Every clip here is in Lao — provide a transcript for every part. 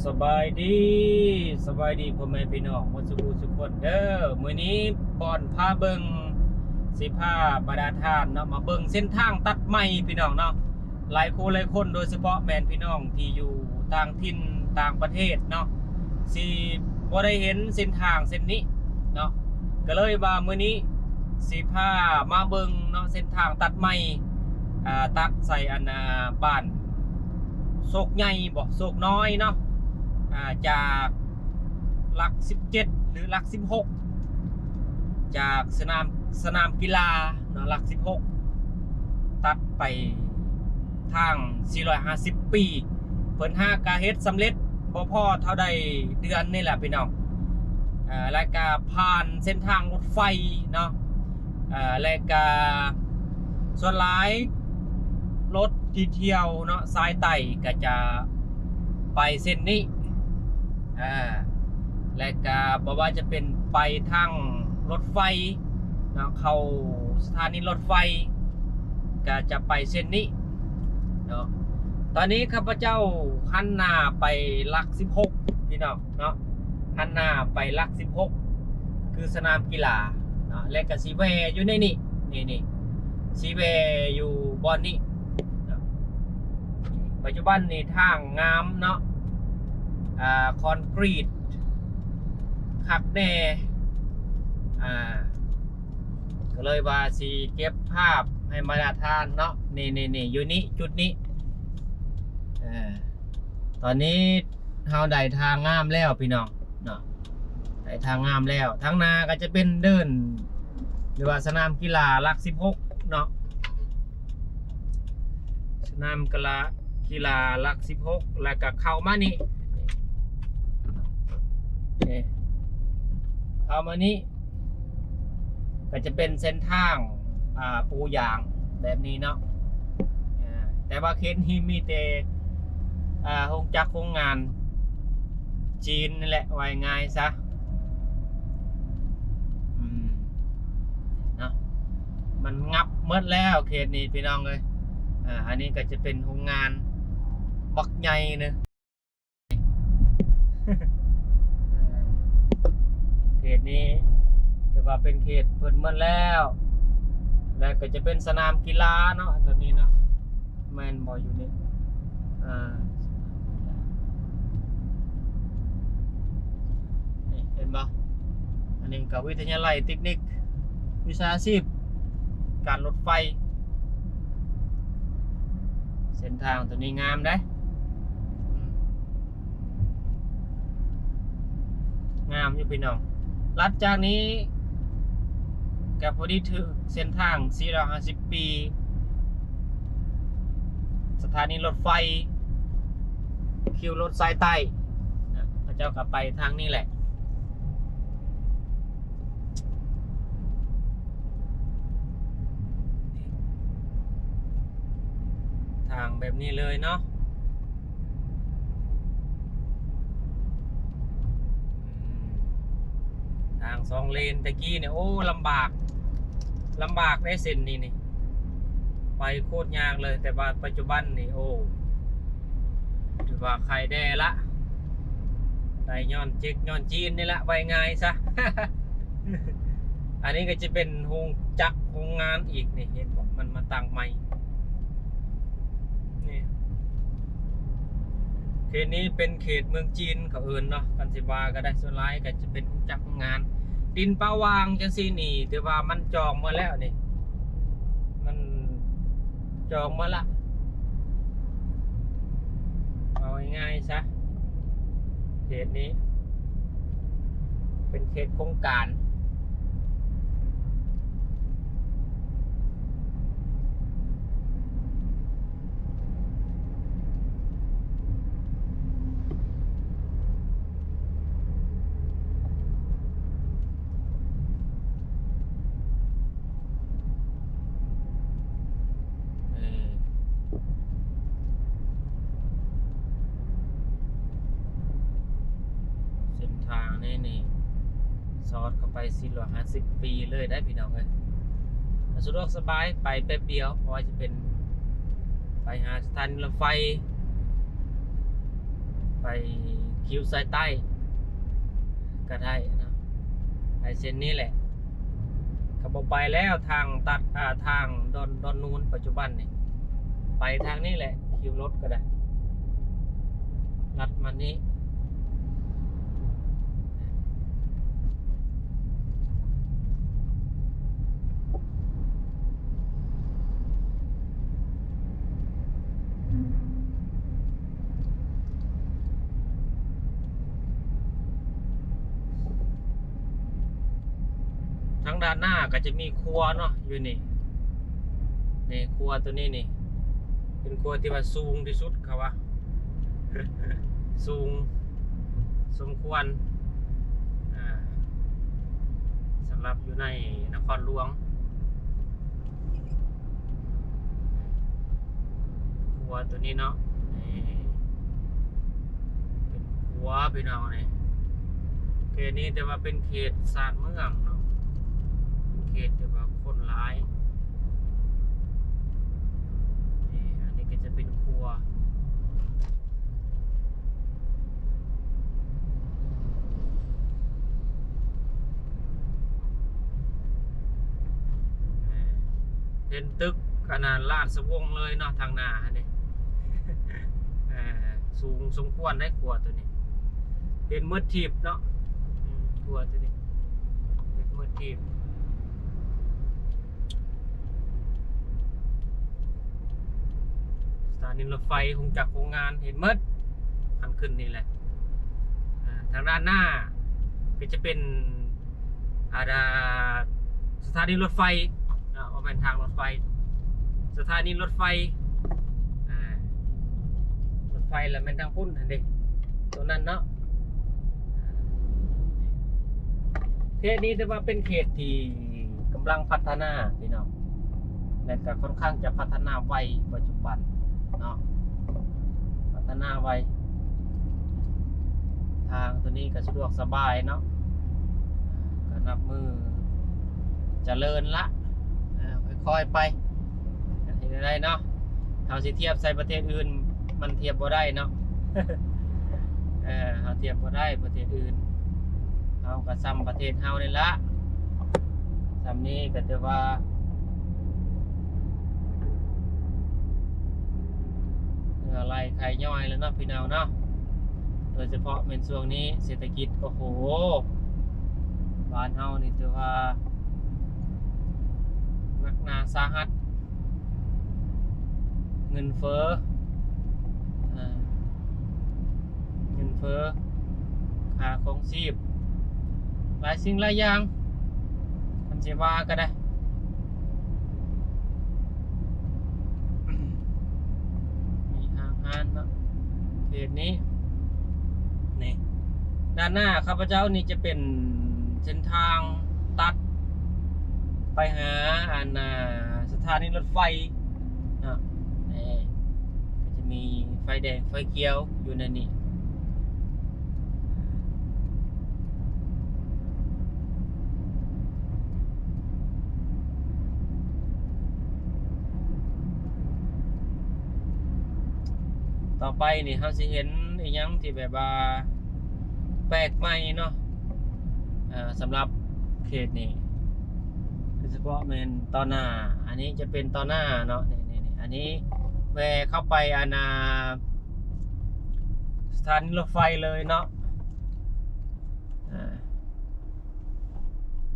ສະບາຍດີ ສະບາຍດີພໍ່ແມ່ພີ່ນ້ອງໝົດສູ່ຜູ້ສູ່ຄົນເດີ້. ມື້ນີ້ບ່ອນພາເບິ່ງ ຊິພາບັນດາທ່ານເນາະ ມາເບິ່ງເສັ້ນທາງຕັດໃໝ່ພີ່ນ້ອງເນາະ. ຫຼາຍຄູ່ຫຼາຍຄົນ ໂດຍສະເພາະແມ່ນພີ່ນ້ອງທີ່ຢູ່ຕ່າງຖິ່ນຕ່າງປະເທດເນາະ ຊິບໍ່ໄດ້ເຫັນເສັ້ນທາງເສັ້ນນີ້ເນາະ ກໍເລີຍວ່າມື້ນີ້ຊິພາມາເບິ່ງເນາະ ເສັ້ນທາງຕັດໃໝ່ ອ່າ ຕັດໃສ່ອັນ ອ່າ ບ້ານໂຊກໃຫຍ່ບໍ ໂຊກນ້ອຍເນາະ ອ່າ ຈາກຫຼັກສິບເຈັດ ຫຼື ຫຼັກສິບຫົກ ຈາກສະໜາມ ສະໜາມກິລາເນາະ ຫຼັກສິບຫົກ ຕັດໄປທາງສີ່ຮ້ອຍຫ້າສິບປີ ເພິ່ນຫາກະເຮັດສຳເລັດບໍ່ພໍເທົ່າໃດເດືອນນີ້ແຫຼະພີ່ນ້ອງ. ເອີ ແລະກະຜ່ານເສັ້ນທາງລົດໄຟເນາະ ເອີ ແລະກະສ່ວນຫຼາຍລົດທີ່ທ່ຽວເນາະ ສາຍໃຕ້ກະຈະໄປເສັ້ນນີ້ ເອີ ແລະກະບໍ່ວ່າຈະເປັນໄປທາງລົດໄຟເນາະ ເຂົ້າສະຖານີລົດໄຟ ກະຈະໄປເສັ້ນນີ້ເນາະ. ຕອນນີ້ຂ້າພະເຈົ້າຫັນໜ້າໄປຫຼັກສິບຫົກ ພີ່ນ້ອງເນາະ ຫັນໜ້າໄປຫຼັກສິບຫົກ ຄືສະໜາມກິລາເນາະ ແລະກະຊິແວ່ຢູ່ໃນນີ້ ນີ້ໆ ຊິແວ່ຢູ່ບ່ອນນີ້ເນາະ. ປັດຈຸບັນນີ້ທາງງາມເນາະ ອ່າ ຄອນກຣີດຄັກແນ່ ອ່າ ກໍເລີຍວ່າຊິເກັບພາບໃຫ້ບັນດາທ່ານເນາະ ນີ້ໆໆ ຢູ່ນີ້ ຈຸດນີ້ ເອີ ຕອນນີ້ເຮົາໄດ້ທາງງາມແລ້ວພີ່ນ້ອງເນາະ ໄດ້ທາງງາມແລ້ວ. ທາງໜ້າກໍຈະເປັນເດີ່ນ ຫຼືວ່າສະໜາມກິລາຫຼັກສິບຫົກເນາະ ສະໜາມກິລາ ກິລາຫຼັກສິບຫົກ ແລ້ວກໍເຂົ້າມານີ້ ນີ້ ເຂົ້າມານີ້ ກໍຈະເປັນເສັ້ນທາງ ອ່າ ປູຢາງແບບນີ້ເນາະ ເອີ ແຕ່ວ່າເຂດນີ້ມີແຕ່ ອ່າ ໂຮງຈັກໂຮງງານຈີນນີ້ແຫຼະ ວ່າງ່າຍຊະ ອືມ ເນາະ ມັນງັບໝົດແລ້ວເຂດນີ້ພີ່ນ້ອງເອີຍ. ອ່າ ອັນນີ້ກໍຈະເປັນໂຮງງານບັກໃຫຍ່ເນາະ ເຂດນີ້ຖືວ່າເປັນເຂດເພິ່ນໝົດແລ້ວ ແລະກໍຈະເປັນສະໜາມກິລາເນາະ ຕົວນີ້ເນາະ ແມ່ນບໍ່ຢູ່ນີ້ ອ່າ ນີ້ເຫັນບໍ່ ອັນນີ້ກໍວິທະຍາໄລເຕັກນິກ ວິຊາຊີບການລົດໄຟ. ເສັ້ນທາງຕົວນີ້ງາມເດ້ ອືມ ງາມຢູ່ພີ່ນ້ອງ. ຫຼັດຈາກນີ້ກໍພໍດີຖືກເສັ້ນທາງສີ່ຮ້ອຍຫ້າສິບປີ ສະຖານີລົດໄຟ ຄິວລົດສາຍໃຕ້ນະ ເຂົາເຈົ້າກໍໄປທາງນີ້ແຫຼະ. ທາງແບບນີ້ເລີຍເນາະ ທາງສອງເລນ. ແຕ່ກີ້ນີ້ ໂອ້ ລຳບາກ ລຳບາກເດ້ເສັ້ນນີ້ນີ້ ໄປໂຄດຍາກເລີຍ ແຕ່ວ່າປັດຈຸບັນນີ້ ໂອ້ ຖືວ່າໄຄແດ່ລະ ໄດ້ຍ້ອນເຈັກຍ້ອນຈີນນີ້ລະ ວ່າງ່າຍຊະ. ອັນນີ້ກໍຈະເປັນໂຮງຈັກໂຮງງານອີກນີ້ ເຫັນບໍ່ ມັນມາຕັ້ງໃໝ່ນີ້. ເຂດນີ້ເປັນເຂດເມືອງຈີນເຂົາເອີ້ນເນາະ ຄັນຊິວ່າກໍໄດ້ ສ່ວນຫຼາຍກໍຈະເປັນໂຮງຈັກໂຮງງານ. ດິນປ່າຫວ່າງຈັ່ງຊີ້ນີ້ ຖືວ່າມັນຈອງໝົດແລ້ວນີ້ ມັນຈອງໝົດລະ ເວົ້າງ່າຍໆຊະ ເຂດນີ້ເປັນເຂດໂຄງການ. ເອີ ເສັ້ນທາງນີ້ນີ້ ສອດເຂົ້າໄປສີ່ຮ້ອຍຫ້າສິບປີເລີຍໄດ໋ພີ່ນ້ອງເອີຍ. ສະດວກສະບາຍ ໄປແປັບດຽວ ບໍ່ວ່າຈະເປັນໄປຫາສະຖານີລົດໄຟ ໄປຄິວສາຍໃຕ້ກໍໄດ້ເນາະ ໄປເສັ້ນນີ້ແຫຼະ ກໍບໍ່ໄປແລ້ວ ທາງຕັດ ອ່າ ທາງດອນ ດອນນູນ ປັດຈຸບັນນີ້ ໄປທາງນີ້ແຫຼະ ຄິວລົດກໍໄດ້ ລັດມານີ້. ທາງດ້ານໜ້າກໍຈະມີຂົວເນາະ ຢູ່ນີ້ ນີ້ຂົວຕົວນີ້ນີ້ ເປັນຂົວທີ່ວ່າສູງທີ່ສຸດ ເຂົາວ່າສູງສົມຄວນ ອ່າ ສຳລັບຢູ່ໃນນະຄອນຫຼວງ. ຂົວຕົວນີ້ເນາະ ນີ້ເປັນຂົວພີ່ນ້ອງນີ້ ເຂດນີ້ແຕ່ວ່າເປັນເຂດຊານເມືອງເນາະ ເປັນເຂດທີ່ວ່າຄົນຫຼາຍ. ນີ້ ອັນນີ້ກໍຈະເປັນຂົວ ເຫັນຕຶກອັນນັ້ນລາດສະວົງເລີຍເນາະ ທາງໜ້າຫັ້ນເດ ສູງສົມຄວນໄດ໋ຂົວຕົວນີ້ ເຫັນໝົດທີບເນາະ ອືມ ຂົວຕົວນີ້ເຫັນໝົດທີບ. ສະຖານີລົດໄຟ ໂຮງຈັກໂຮງງານ ເຫັນໝົດ ຄັນຂຶ້ນນີ້ແຫຼະ. ອ່າ ທາງດ້ານໜ້າກໍຈະເປັນ ອ່າ ສະຖານີລົດໄຟ ອ່າ ບໍ່ແມ່ນທາງລົດໄຟ ສະຖານີລົດໄຟ ອ່າ ລົດໄຟລະແມ່ນທາງພຸ້ນຫັ້ນເດ ຕົວນັ້ນເນາະ. ເຂດນີ້ຖືວ່າເປັນເຂດທີ່ກຳລັງພັດທະນາພີ່ນ້ອງ ແລະກໍຄ່ອນຂ້າງຈະພັດທະນາໄວປັດຈຸບັນເນາະ ພັດທະນາໄວ ທາງຕົວນີ້ກໍສະດວກສະບາຍເນາະ ກໍນັບມື້ຈະເລີນລະ ເອີ ຄ່ອຍໆໄປ ເຮັດໄດ້ເນາະ ເຮົາຊິທຽບໃສ່ປະເທດອື່ນ ມັນທຽບບໍ່ໄດ້ເນາະ ເອີ ເຮົາທຽບບໍ່ໄດ້ປະເທດອື່ນ ເຮົາກໍສ່ຳປະເທດເຮົານີ້ລະ ສ່ຳນີ້ກໍຖືວ່າເຫື່ອໄຫຼໄຂ້ຍ້ອຍແລ້ວເນາະ ພີ່ນ້ອງເນາະ ໂດຍສະເພາະແມ່ນຊ່ວງນີ້ເສດຖະກິດ ໂອ້ໂຫ ບ້ານເຮົານີ້ຖືວ່າໜັກໜາສາຫັດ ເງິນເຟີ້ ເອີ ເງິນເຟີ້ ຄ່າຄອງຊີບ ຫຼາຍສິ່ງຫຼາຍຢ່າງ ຄັນຊິວ່າກໍໄດ້ ມີຫ້າງຮ້ານເນາະ ເຂດນີ້ ນີ້ ດ້ານໜ້າຂ້າພະເຈົ້ານີ້ຈະເປັນເສັ້ນທາງຕັດໄປຫາ ອັນ ອ່າ ສະຖານີລົດໄຟເນາະ ນີ້ ກໍຈະມີໄຟແດງໄຟຂຽວຢູ່ໃນນີ້. ຕໍ່ໄປນີ້ເຮົາຊິເຫັນອີ່ຫຍັງທີ່ແບບວ່າແປກໃໝ່ເນາະ ເອີ ສຳລັບເຂດນີ້ ໂດຍສະເພາະແມ່ນຕໍ່ໜ້າ ອັນນີ້ຈະເປັນຕໍ່ໜ້າເນາະ ນີ້ໆ ອັນນີ້ແວ່ເຂົ້າໄປ ອັນ ອ່າ ສະຖານີລົດໄຟເລີຍເນາະ ອ່າ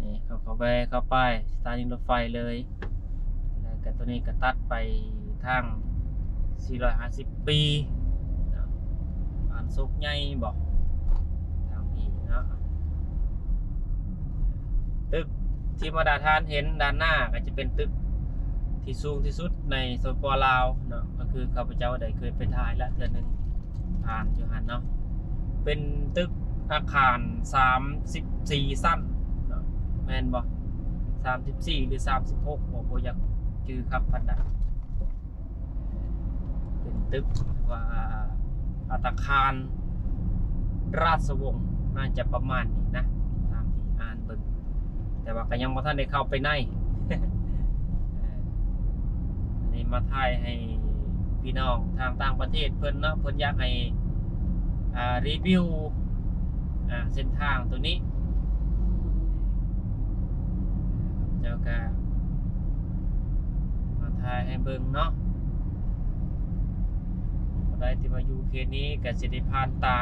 ນີ້ເຂົາກໍແວ່ເຂົ້າໄປສະຖານີລົດໄຟເລີຍ ແລ້ວກໍຕົວນີ້ກໍຕັດໄປທາງສີ່ຮ້ອຍຫ້າສິບປີເນາະ ບ້ານໂຊກໃຫຍ່ບໍ ທາງນີ້ເນາະ ຕຶກທີ່ບັນດາທ່ານເຫັນດ້ານໜ້າກໍຈະເປັນຕຶກທີ່ສູງທີ່ສຸດໃນ ສປປ ລາວເນາະ ກໍຄືຂ້າພະເຈົ້າໄດ້ເຄີຍໄປຖ່າຍລະເທື່ອໜຶ່ງ ຜ່ານຢູ່ຫັ້ນເນາະ ເປັນຕຶກອາຄານສາມສິບສີ່ຊັ້ນເນາະ ແມ່ນບໍ່ ສາມສິບສີ່ ຫຼື ສາມສິບຫົກ ບໍ່ ບໍ່ຢາກຈື່ຄັກປານໃດ ເປັນຕຶກວ່າອາຕາຄານລາຊະວົງ ໜ້າຈະປະມານນີ້ນະ ຕາມທີ່ອ່ານເບິ່ງ ແຕ່ວ່າກໍຍັງບໍ່ທັນໄດ້ເຂົ້າໄປໃນ ເອີ ອັນນີ້ມາຖ່າຍໃຫ້ພີ່ນ້ອງທາງຕ່າງປະເທດເພິ່ນເນາະ ເພິ່ນຢາກໃຫ້ ເ ອ່າ ຣີວິວ ອ່າ ເສັ້ນທາງໂຕນີ້ ເຈົ້າກະມາຖ່າຍໃຫ້ເບິ່ງເນາະ. ຜູ້ໃດທີ່ວ່າຢູ່ເຂດນີ້ກະຊິໄດ້ຜ່ານຕາ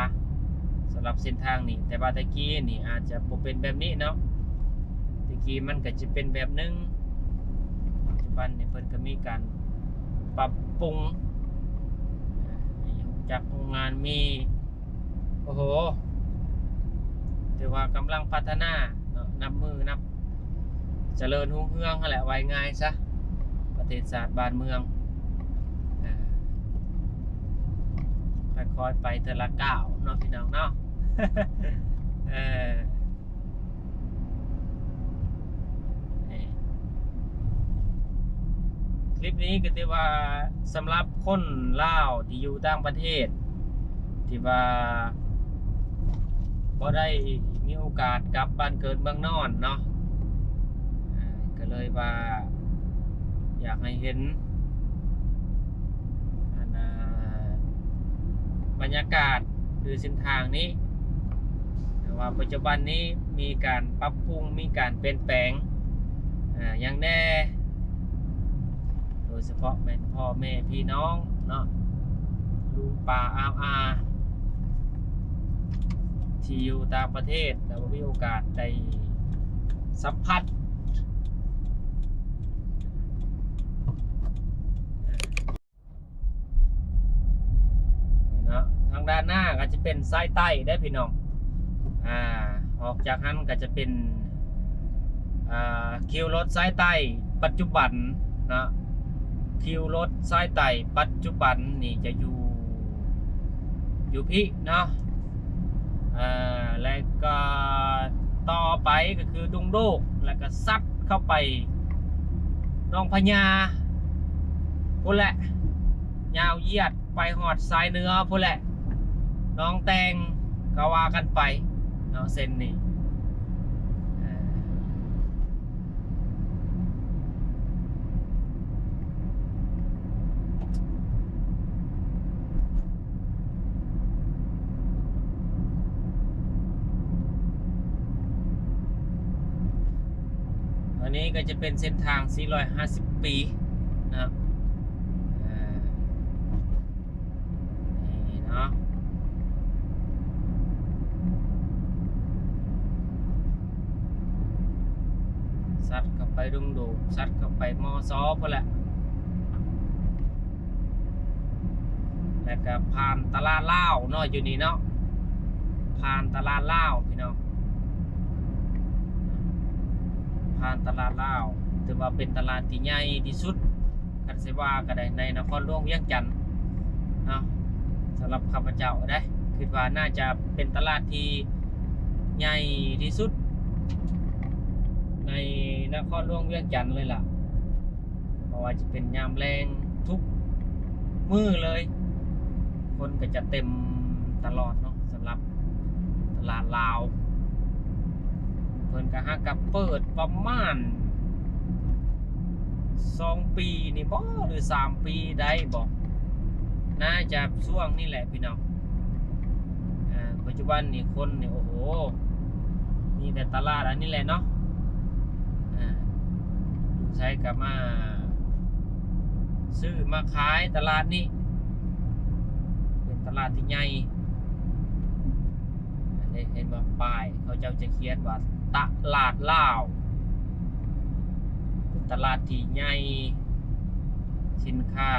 ສຳລັບເສັ້ນທາງນີ້, ແຕ່ວ່າແຕ່ກີ້ນີ້ອາດຈະບໍ່ເປັນແບບນີ້ເນາະ, ແຕ່ກີ້ມັນກະຈະເປັນແບບໜຶ່ງ. ປັດຈຸບັນນີ້ເພິ່ນກະມີການປັບປຸງ ໃຫ້ຮູ້ຈັກໂຮງງານມີ ໂອ້ໂຫ ຖືວ່າກຳລັງພັດທະນາເນາະ, ນັບມື້ນັບຈະເລີນຮຸ່ງເຮືອງຫັ້ນແຫຼະ ເວົ້າງ່າຍຊະ ປະເທດຊາດບ້ານເມືອງ. ເອີ ຄ່ອຍໆໄປເທື່ອລະກ້າວເນາະ ພີ່ນ້ອງເນາະ. ເອີ ນີ້ ຄລິບນີ້ກໍຖືວ່າສຳລັບຄົນລາວທີ່ຢູ່ຕ່າງປະເທດ ທີ່ວ່າບໍ່ໄດ້ມີໂອກາດກັບບ້ານເກີດເມືອງນອນເນາະ, ເອີ ກໍເລີຍວ່າຢາກໃຫ້ເຫັນ ອັນ ອ່າ ບັນຍາກາດ ຫຼື ເສັ້ນທາງນີ້ ແຕ່ວ່າປັດຈຸບັນນີ້ມີການປັບປຸງ ມີການປ່ຽນແປງ ອາ ຫຍັງແດ່ ໂດຍສະເພາະແມ່ນພໍ່ແມ່ພີ່ນ້ອງເນາະ ລຸງປ້າອາວອາ ທີ່ຢູ່ຕ່າງປະເທດ ແລ້ວບໍ່ມີໂອກາດໄດ້ສຳຜັດ ເນາະ. ທາງດ້ານໜ້າກໍຈະເປັນສາຍໃຕ້ເດ້ພີ່ນ້ອງ, ອາ ອອກຈາກຫັ້ນກໍຈະເປັນ ອາ ຄິວລົດສາຍໃຕ້ປັດຈຸບັນເນາະ, ຄິວລົດສາຍໃຕ້ປັດຈຸບັນນີ້ຈະຢູ່ ຢູ່ພີ້ເນາະ. ເອີ ແລະກໍຕໍ່ໄປກໍຄືດົງໂດກ ແລະກໍສັດເຂົ້າໄປໜອງພະຍາພຸ້ນແຫຼະ, ຍາວຢຽດໄປຮອດສາຍເໜືອພຸ້ນແຫຼະ, ໜອງແຕ່ງກໍວ່າກັນໄປເນາະ ເສັ້ນນີ້. ເອີ ອັນນີ້ກໍຈະເປັນເສັ້ນທາງສີ່ຮ້ອຍຫ້າສິບປີນະ. ເອີ ນີ້ເນາະ ສັດເຂົ້າໄປດົງໂດກ ສັດເຂົ້າໄປ ມສ ພຸ້ນແຫຼະ, ແລ້ວກະຜ່ານຕະຫຼາດລາວເນາະ ຢູ່ນີ້ເນາະ, ຜ່ານຕະຫຼາດລາວພີ່ນ້ອງ, ຜ່ານຕະຫຼາດລາວ ຖືວ່າເປັນຕະຫຼາດທີ່ໃຫຍ່ທີ່ສຸດ ຄັນຊິວ່າກໍໄດ້ໃນນະຄອນຫຼວງວຽງຈັນເນາະ. ສຳລັບຂ້າພະເຈົ້າເດ້ ຄິດວ່າໜ້າຈະເປັນຕະຫຼາດທີ່ໃຫຍ່ທີ່ສຸດໃນນະຄອນຫຼວງວຽງຈັນເລີຍລະ, ບໍ່ວ່າຈະເປັນຍາມແລງ ທຸກມື້ເລີຍ ຄົນກໍຈະເຕັມຕະຫຼອດເນາະ. ສຳລັບຕະຫຼາດລາວ ເພິ່ນກໍຫາກະເປີດປະມານສອງປີນີ້ບໍ ຫຼື ສາມປີໄດ້ບໍ, ໜ້າຈະຊ່ວງນີ້ແຫຼະພີ່ນ້ອງ. ອາ ປັດຈຸບັນນີ້ຄົນນີ້ ໂອ້ໂຫ ມີແຕ່ຕະຫຼາດອັນນີ້ແຫຼະເນາະ, ອາ ຢູ່ໃສກໍມາຊື້ມາຂາຍຕະຫຼາດນີ້ ເປັນຕະຫຼາດທີ່ໃຫຍ່. ອັນນີ້ເຫັນບໍ່ ປ້າຍເຂົາເຈົ້າຈະຂຽນວ່າຕະຫຼາດລາວ, ເປັນຕະຫຼາດທີ່ໃຫຍ່ ສິນຄ້າ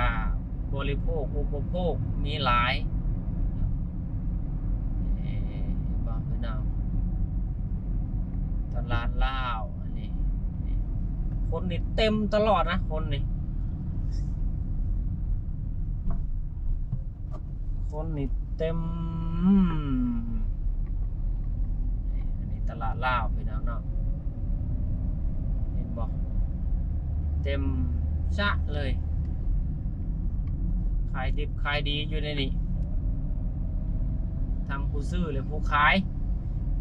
ບໍລິໂພກອຸປະໂພກມີຫຼາຍ. ເຫັນບໍ່ພີ່ນ້ອງ ຕະຫຼາດລາວ ອັນນີ້ ຄົນນີ້ເຕັມຕະຫຼອດນະ ຄົນນີ້ ຄົນນີ້ເຕັມ. ອັນນີ້ຕະຫຼາດລາວພີ່ນ້ອງເນາະ ເຫັນບໍ່ ເຕັມຊະເລີຍ, ຂາຍດິບຂາຍດີຢູ່ໃນນີ້ ທັງຜູ້ຊື້ ແລະ ຜູ້ຂາຍ.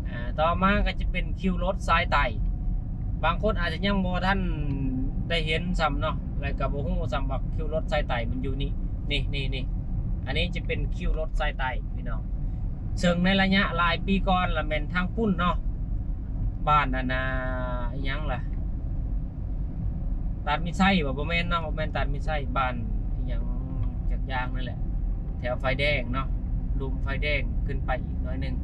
ອາ ຕໍ່ມາກໍຈະເປັນຄິວລົດສາຍໃຕ້, ບາງຄົນອາດຈະຍັງບໍ່ທັນໄດ້ເຫັນຊ້ຳເນາະ ແລະ ກໍບໍ່ຮູ້ຊ້ຳວ່າຄິວລົດສາຍໃຕ້ມັນຢູ່ນີ້ ນີ້ໆໆ. ອັນນີ້ຈະເປັນຄິວລົດສາຍໃຕ້ພີ່ນ້ອງ, ເຊິ່ງໃນໄລຍະຫຼາຍປີກ່ອນລະແມ່ນທາງພຸ້ນເນາະ ບ້ານອັນນ່າ ອີຫຍັງລະ ຕາດມີໄຊບໍ່? ບໍ່ແມ່ນເນາະ ບໍ່ແມ່ນຕາດມີໄຊ ບ້ານອີຫຍັງຈັກຢ່າງນັ້ນແຫຼະ ແຖວໄຟແດງເນາະ ລຸ່ມໄຟແດງຂຶ້ນໄປອີກໜ້ອຍໜຶ່ງ.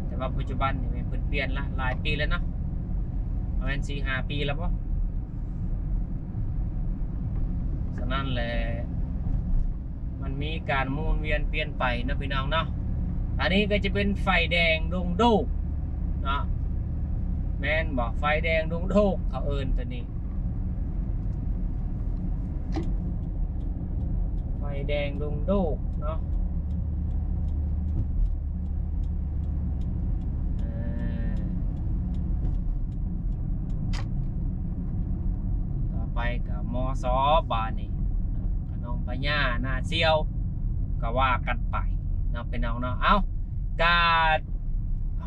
ແຕ່ວ່າປັດຈຸບັນນີ້ແມ່ນເພິ່ນປ່ຽນລະ ຫຼາຍປີແລ້ວເນາະ ປະມານສີ່ຫ້າປີແລ້ວບໍ່? ສະນັ້ນແຫຼະ ມັນມີການໝູນວຽນປ່ຽນໄປເນາະ ພີ່ນ້ອງເນາະ. ອັນນີ້ກໍຈະເປັນໄຟແດງດົງໂດກເນາະ ແມ່ນບໍ່? ໄຟແດງດົງໂດກ ເຂົາເອີ້ນຕົວນີ້ ໄຟແດງດົງໂດກເນາະ. ເອີ ຕໍ່ໄປກໍ ມສ ບາດນີ້ ຂະໜອງພະຍາ ນາຊຽວ ກໍວ່າກັນໄປເນາະ ພີ່ນ້ອງເນາະ. ເອົ້າ ກະ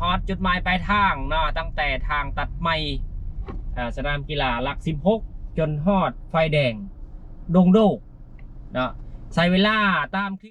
ຮອດຈຸດໝາຍປາຍທາງເນາະ ຕັ້ງແຕ່ທາງຕັດໃໝ່ ເອີ ສະໜາມກິລາຫຼັກສິບຫົກ ຈົນຮອດໄຟແດງດົງໂດກເນາະ ໃຊ້ເວລາຕາມ